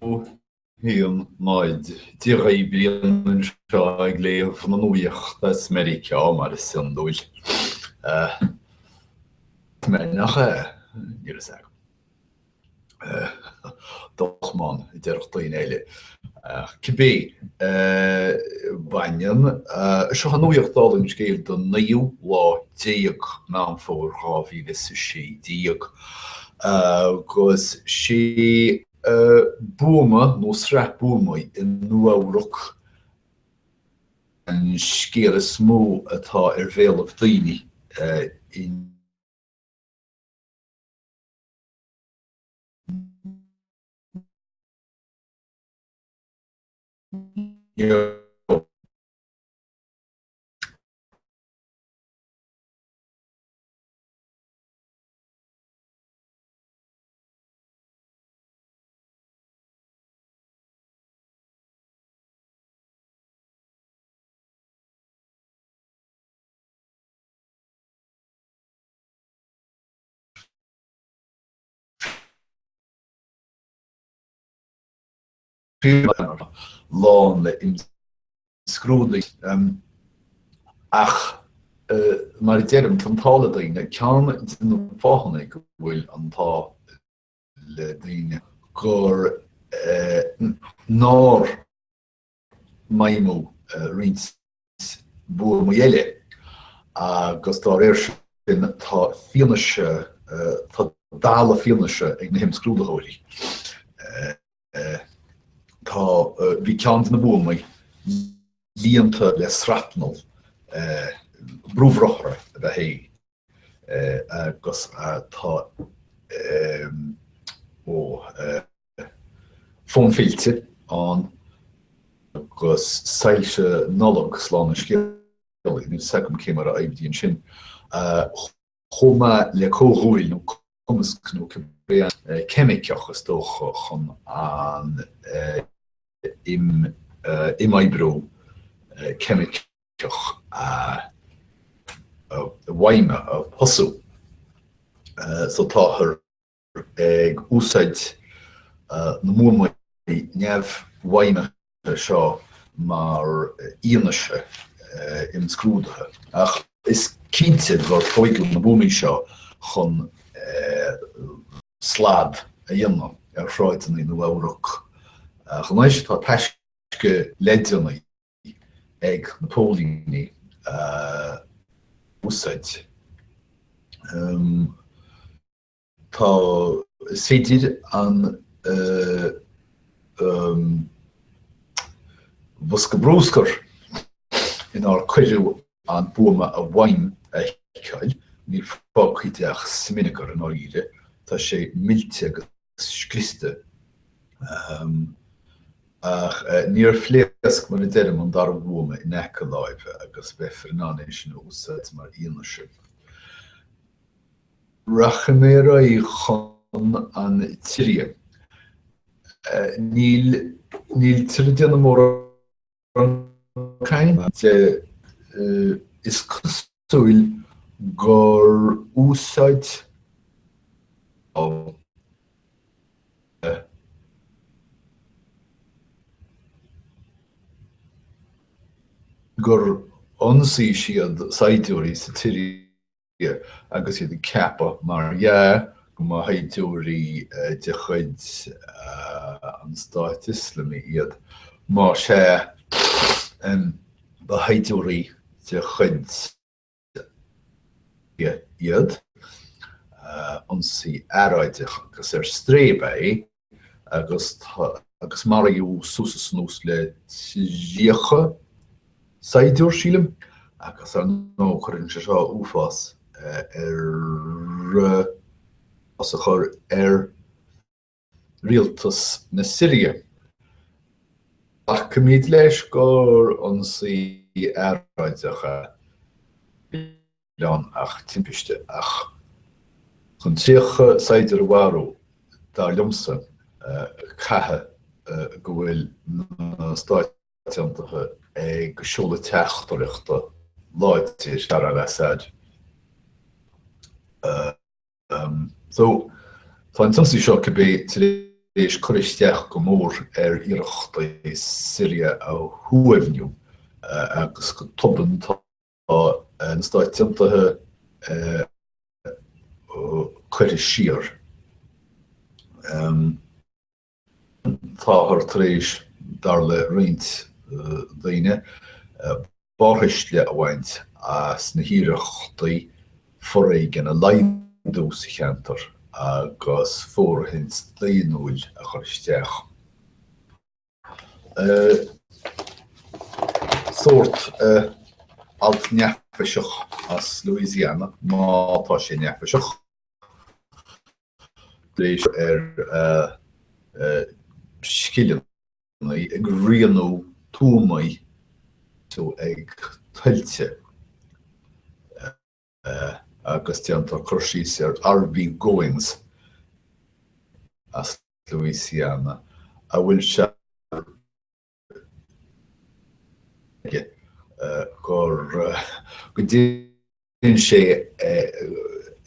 1, 0. Dia dhaoibh, Brian anseo ag léamh na nuachta as Meiriceá, mar is iondúil. Mé nach ea? Níl fhios agam. Dochmán, a déarfadh daoine eile. Ach cibé, baineann. Seo an nuacht dála an scéil don naoú lá déag Meán Fómhair 2016. Agus sé buama nó sraith buamaí i Nua-Eabhrac an scéal is mó atá ar bhéalaibh daoine inniu. Lán le imscrúduithe. Ach mar a deirim, tá an t-ádh le daoine. Ceann de na fáthanna go bhfuil an t-ádh le daoine gur nár maidhmeadh roinnt buamaí eile agus dá réir sin tá fianaise, tá dalladh fianaise ag na himscrúdaitheoirí. Tá, bhí ceann de na buamaí líonta le srapnal, brúbhruthra ab ea é, agus tá, ó, fón fillte ann agus soilse Nollag, slán an scéalaí, níl fhios agam cé mar a oibríonn sin, chomh maith le comhdhúil nó cumasc nó cibé ceimiceach is dócha chun an imoibriú ceimiceach a mhaidhmeadh, a thosú. So táthar ag úsáid na mbuamaí neamh-mhaidhmithe seo mar fhianaise imscrúdaithe. Ach is cinnte gur tóigeadh na buamaí seo chun slad a dhéanamh ar shráideanna Nua-Eabhrac. Ach anois tá taisce leideanna ag na póilíní a úsáid. Tá, is féidir an bosca brúscair inar cuireadh an buama i bhfeidhm a fheiceáil, níl fágtha de ach smionagar i ndáiríre, tá sé millte agus scriosta. Ach níor phléasc, mar a deirim, an dara buama in aice láimhe agus beifear in ann é sin a úsáid mar fhianaise. Rachaidh mé ar aghaidh chun an tSiria. Níl, níltear ag déanamh mórán cainte. Is cosúil gur úsáid. gur ionsaigh siad saighdiúirí sa tSiria. agus iad ag ceapadh, mar dhea, go mba shaighdiúirí de chuid an Stáit Ioslamaigh iad. Más ea, ba shaighdiúirí de chuid iad. Ionsaí earráideach agus ar strae ab ea é. agus agus maraíodh suas is anuas le 30 saighdiúir, sílim, agus ar ndóigh cuireann sé seo uafás ar uafás a chur ar rialtas na Siria. Glacaimid leis gur ionsaí earráideach a bhí ann ach timpiste, ach chun 30 saighdiúir a mharú, dar liomsa, caithfidh go bhfuil na Stáit Aontaithe ag seoladh teachtaireachta láidir Bashar al-Assad. So, tá an t-ionsaí seo cibé tar. éis cur isteach go mór ar iarrachtaí Siria a shuaimhniú agus go tobann tá na Stáit Aontaithe curtha siar. Táthar tar éis, dar le roinnt daoine, barrthuisle a bhaint as na hiarrachtaí foréigean a laghdú sa cheantar agus fóirithint daonnúil a chur isteach. Sórt alt neafaiseach as Louisiana, má tá sé neafaiseach. tar éis ar scileanna ag rianú tuamaí ag tuilte agus déantar cur síos ar R.B. Goings as Louisiana a bhfuil sé aige gur go dtéann sé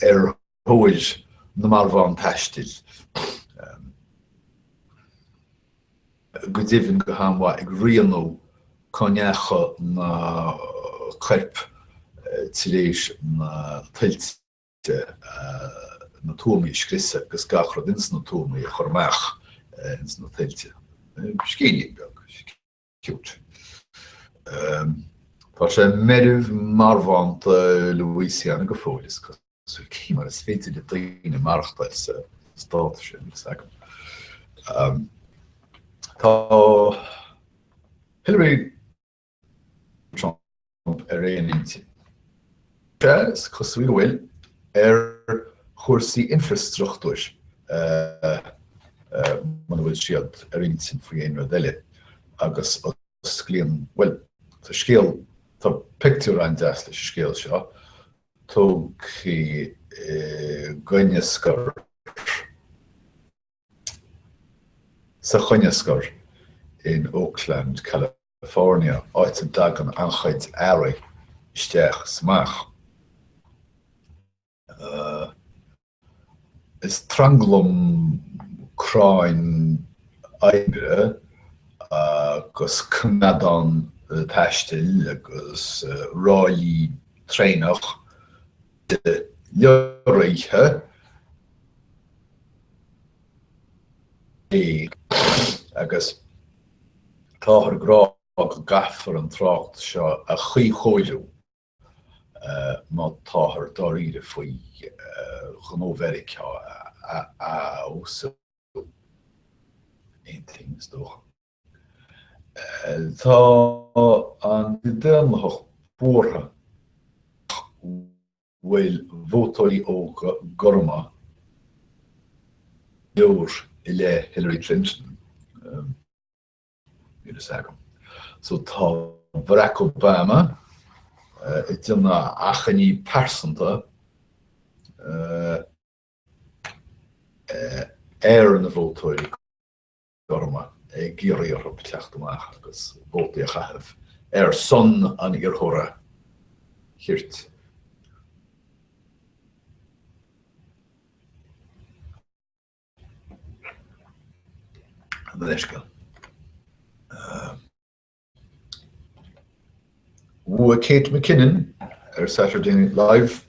ar thóir na marbhán taistil, go deimhin go han-mhaith ag rianú cá ndeachaigh na coirp tar éis na tuilte. na tuamaí a scriosadh agus gach rud ins na tuamaí a chur amach ins na tuilte. Scéilín beag, cute. Tá sé meirbh marbhánta Louisiana go fóill, is cosúil. Cé mar is féidir le daoine maireachtáil sa stát sin, níl 's agam. Tá Hillary Trump ar aon intinn. Sea, is cosúil go bhfuil, ar chúrsaí infreastruchtúir, muna bhfuil siad ar intinn faoi aon rud eile, agus osclaíonn, bhuel, tá scéal, tá pictiúr an-deas leis an scéal seo, tógtha i gcoinne scor, sa choinnascar in Oakland, California, áit a dtagann an-chuid earraí isteach is amach. Is tranglam cráin oibre agus coimeádán taistil agus ráillí traenach de leoraithe é agus táthar ag rá go gcaithfear an trácht seo a chuíchóiriú má táthar dáiríre faoi ghnó Mheiriceá a fheabhsú. Aontaím, is dócha. Tá an Daonlathach buartha nach bhfuil vótóirí óga gorma go leor i leith Hillary Clinton. Níl fhios agam. So tá Barack Obama ag déanamh achainí pearsanta ar na vótóirí gorma ag iarraidh orthu teacht amach agus vótaí a chaitheamh ar son an iarrthóra chirt. Mo leithscéal. Bhuaigh Kate McKinnon ar Saturday Night Live.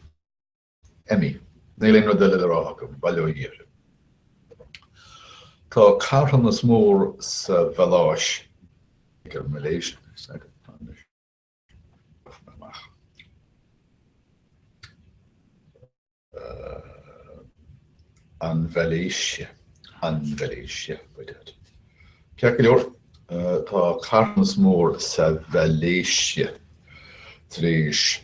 Emmy. Níl aon rud eile le rá agam, baileoidh iad. Tá carthanas mór sa Mhaláis ag an Mhalaeis amach. An Mhalaeisia. An Mhalaeisia, by dad. Ceart go leor, tá carthanas mór sa Mhalaeisia tar éis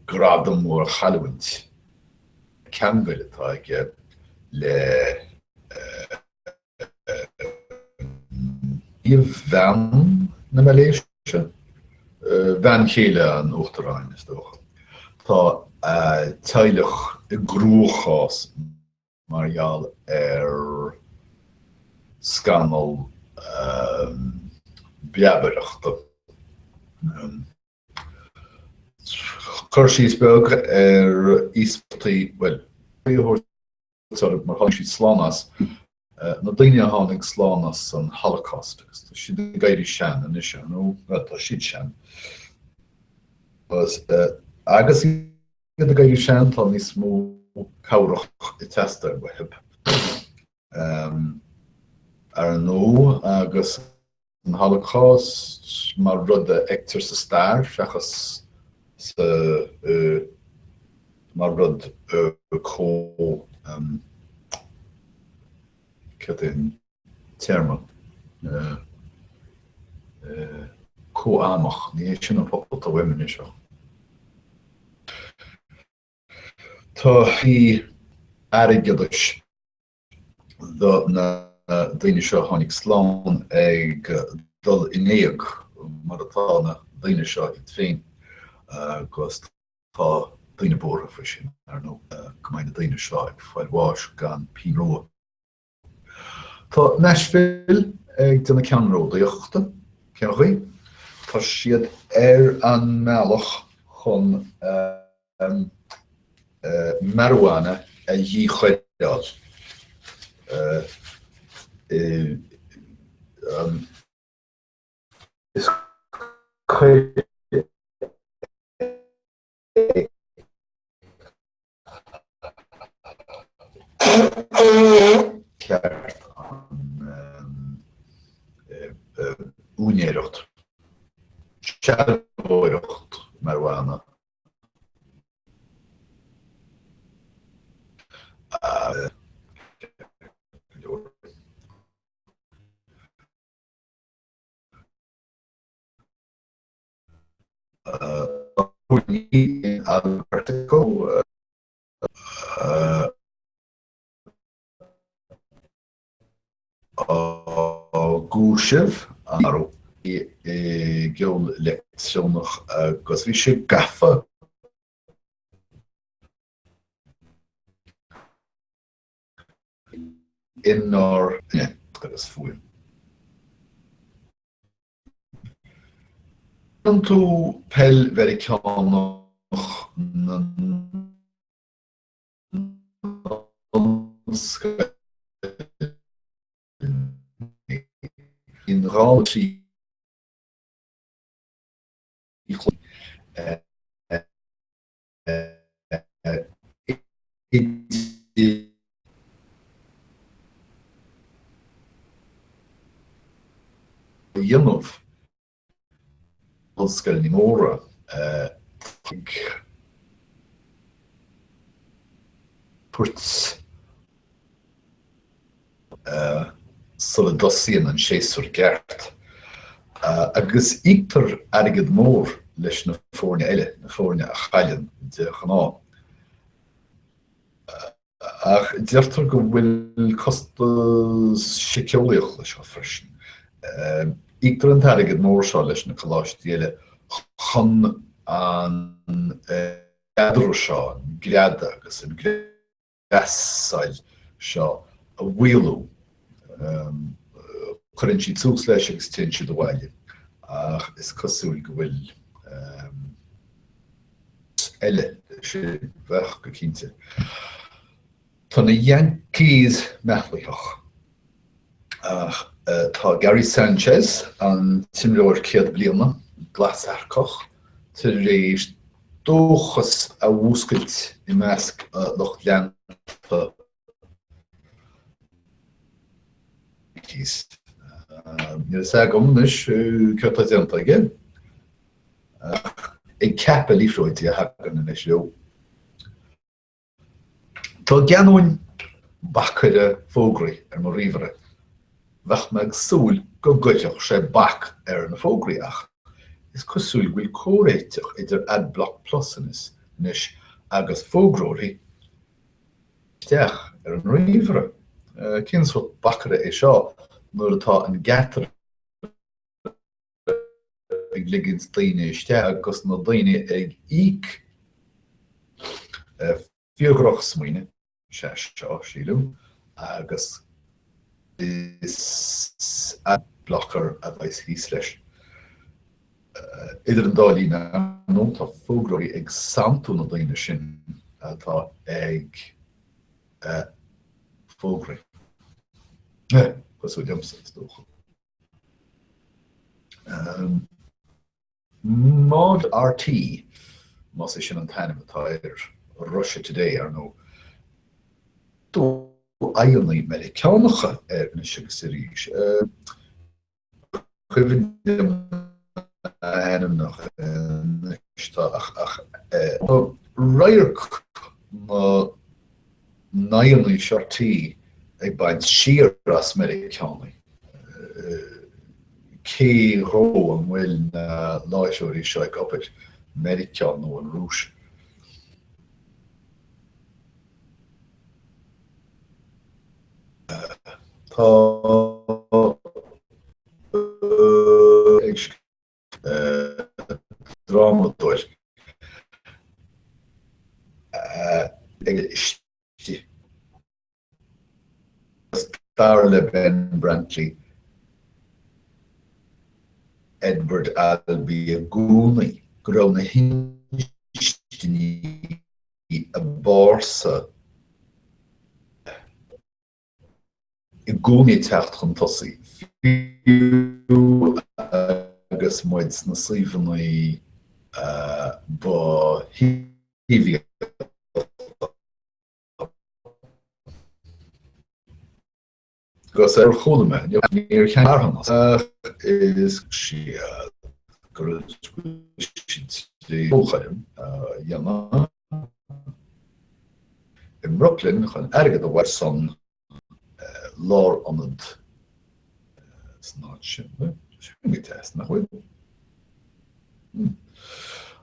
gradam mór a chailliúint, ceangail atá aige le Príomh-bhean na Malaeisia? Bean chéile an Uachtaráin, is dócha. Tá a teaghlach i gcruachás mar gheall ar scannal breabaireachta. Cur síos beag ar íospartaigh, bhuel, mar tháinig siad slán as. Na daoine a tháinig slán as an Holocaust agus tá siad ag éirí sean anois, ar ndóigh, bhuel, tá siad sean. Agus iad ag éirí sean, tá níos mó cabhrach ag teastáil uathu. Ar ndóigh, agus an Holocaust mar rud a fheictear sa stair seachas sa mar rud comh céard é an téarma comh-amach, ní hé sin an focal atá uaim anois ach. Tá airgeadais do na daoine seo a tháinig slán ag dul in éag, mar atá na daoine seo iad féin, agus tá daoine buartha faoi sin, ar ndóigh, go mbeidh na daoine seo ag fáil bháis gan pingin rua. Tá Nashville ag déanamh ceannródaíochta, cén chaoi? Tá siad ar an mbealach chun. marijuana a dhíchoireáil. Is coir é ceart an úinéireacht, sealbhóireacht marijuana á gcúiseamh i gceol leictreonach agus bhí sé gafa inár agus fuaim. Leanann tú peil Mheiriceánach na n-ollscoileanna in 2 3 chluiche idir dhéanamh ollscoileanna móra ag tabhairt sula dtosaíonn an séasúr i gceart. Agus íoctar airgead mór leis na foirne eile, na foirne a chailleann de ghnáth. Ach deirtear go bhfuil costas síceolaíoch leis seo freisin. Íoctar an t-airgead mór seo leis na coláistí eile chun an eadra seo, an greadadh agus an greasáil seo a mhaolú. Cuireann siad suas leis agus téann siad abhaile. Ach is cosúil go bhfuil eile sin, bheadh, go cinnte. Tá na Yankees meathlaitheach, ach tá Gary Sanchez, an t-imreoir 100 bliana, glasearcach, tar éis dóchas a mhúscailt i measc lucht leanta Yankees. Níl a fhios agam anois céard atá déanta aige. Ach ag ceapadh liathróidí a thagann anois leo. Tá geanúin bacaire fógraí ar mo ríomhaire. Bheadh mé ag súil go gcuirfeadh sé bac ar na fógraí ach is cosúil go bhfuil comhréiteach idir Adblock Plus anois agus fógróirí isteach ar an ríomhaire. Cén sórt bacaire é seo nuair atá an geataire ag ligint daoine isteach agus na daoine ag íoc. Fíor-dhrochsmaoineamh is ea seo, sílim, agus is adblocker a bheas thíos leis. Idir an dá linn, ar ndóigh, tá fógróirí ag santú na daoine sin atá ag fógraí. Eh, cosúil liomsa, is dócha. Má RT, más é sin an t-ainm atá air, Russia Today, ar ndóigh, aghaidheanna Meiriceánacha air anois agus arís. Cuimhin liom na hainmneacha anois, tá ach ach radharc na n-aghaidheanna seo RT ag baint siar as Meiriceánaigh. Cé dhó an bhfuil na láithreoirí seo ag obair, Meiriceá nó an Rúis? Tá ag drámadóir ag istigh dar le Ben Brantley, Edward Albee i gcónaí go raibh na hinstinní ab ársa i gcónaí ag teacht chun tosaigh, fiú agus muid sna suíomhanna ba shibhialta. Agus ar chuala mé, níor cheannaigh marthanas ach is siad go raibh siad ceolchoirm a dhéanamh i mBrooklyn chun airgead a bhailiú ar son lárionad san áit sin. Sin go deas, nach bhfuil?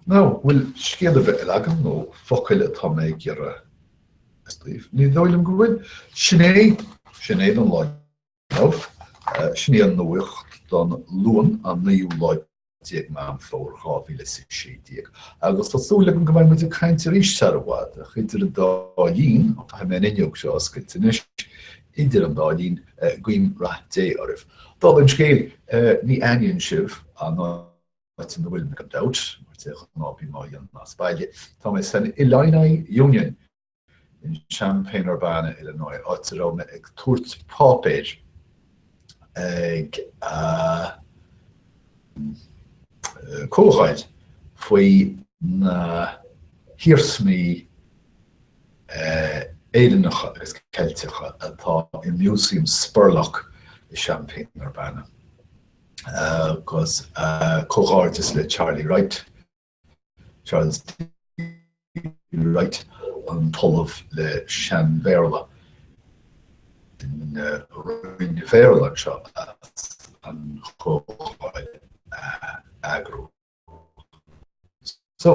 Now, bhfuil scéal ar bith eile agam nó focail atá mé ag iarraidh daoibh. Ní dóigh liom go bhfuil. Sin é, sin é don lá inniu. Sin í an nuacht don Luan, an naoú lá déag Meán Fómhair 2016. Agus tá súil agam go mbeidh muid ag caint arís sar i bhfad, ach idir an dá linn, caithfidh mé an fhuinneog seo a oscailt anois, idir an dá linn, guím rath Dé oraibh. Dála an scéil, ní aithníonn sibh an áit ina bhfuil mé gan dabht, mar de ghnáth bím á dhéanamh as baile. Tá mé san Illini Union in Champaign-Urbana, Illinois, áit a raibh mé ag tabhairt páipéir ag comhdháil faoi na hiarsmaí Éireannacha agus Ceilteacha atá i Músaem Spurlock i Champaign-Urbana. Agus comhghairdeas le Charlie Wright, Charles D. Wright, an tOllamh le Sean-Bhéarla in Roinn an Bhéarla anseo as an chomhdháil a eagrú. So,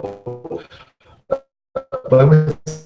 beidh muid.